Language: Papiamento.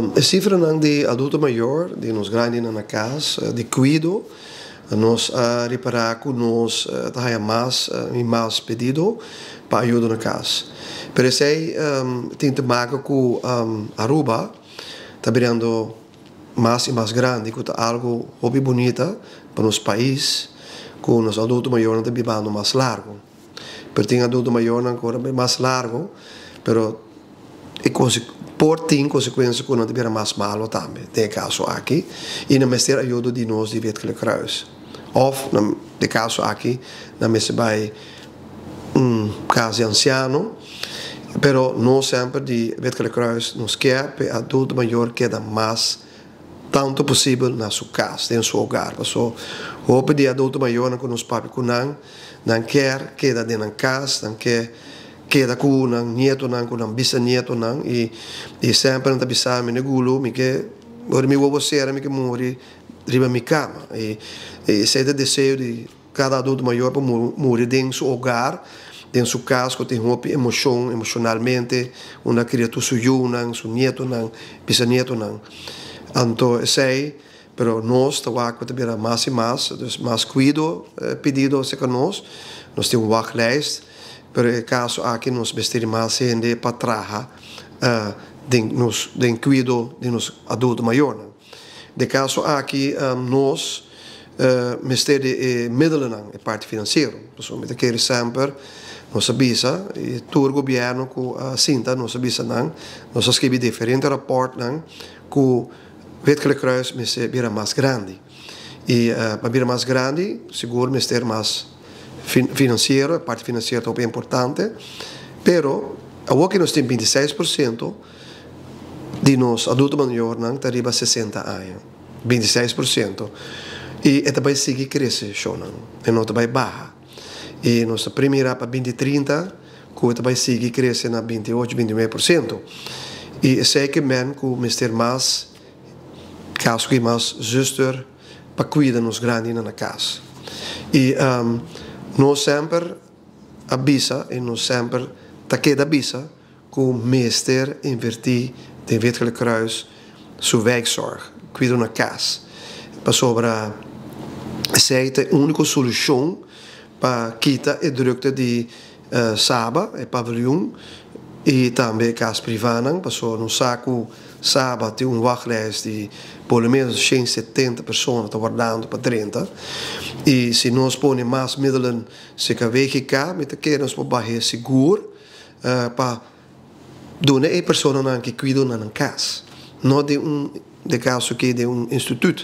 E cifranan di adulto mayor, di nos grandinan na cas, di cuido, nos a ripara cu nos ta mas y mas pedido pa ayudo na cas. Pero esey tin te maken cu Aruba ta birando mas y mas grandi, cu ta algo hopi bunita pa nos pais, cu nos adulto mayor ta bibando mas largo. Pero tin adulto mayor awor mas largo, pero e por tin consecuencia cu nan ta bira mas malo tambe, den e caso aki, y nan mester ayudo di nos di Wit Gele Kruis. Of, den e caso aki, nan mester bay un cas di anciano, pero nos semper di Wit Gele Kruis nos kier pa adulto mayor keda mas tanto posibel na su cas, den su hogar. So, hopi di adulto mayor cu nos papia cu nan, nan kier keda den cas, nan kier keda cu nan nietonan, cu nan bisnietonan, y semper nan ta bisa mi, "Gulo, mi kier ora mi wowo cera, mi kier muri riba mi cama." Y esey ta e deseo di cada adulto mayor, pa muri den su hogar, den su cas, cu tin hopi emocion, emocionalmente, unda cria su yiunan, su nietonan, bisnietonan. Anto, esey, pero nos ta wak ta bira mas y mas, dus mas cuido pedido cerca nos, nos tin un wachtlijst, pero e caso aki nos mester mas hende pa traha den nos den cuido di nos adulto mayor. Den e caso aki nos mester di middelen, e parti financiero. Dus mi kier semper nos a bisa, y tur gobierno cu sinta, nos a bisa nan, nos a skirbi diferente rapportnan cu Wit Gele Kruis mester bira mas grandi. Y pa bira mas grandi, sigur mester mas financiero, e parti financiero ta importante, pero awor cu nos tin 26% di nos adulto mayornan ta riba 60 aña. 26%. Y e ta bay sigui crece, shonan. E no ta bay baha. Y nos promira pa 2030, cu ta bay sigui crece na 28, 29%. Y esey kiermen cu mester mas caso cu mas zuster pa cuida nos grandinan na cas. Y nos semper a bisa y nos semper ta keda bisa cu mester inverti den Wit Gele Kruis su wijkzorg, cuido na cas. Pasobra esey ta e unico solucion pa kita e drukte di Saba, e paviljoen, y tambe cas priva. Pasobra nos sa cu Saba tin un wachtlijst di por lo menos 170 persona ta wardando pa 30. Y si nos pone mas middelen cerca WGK, mi ta kere nos por baha sigur pa duna e personanan cu cuido na cas. No den un den caso cu di un instituto.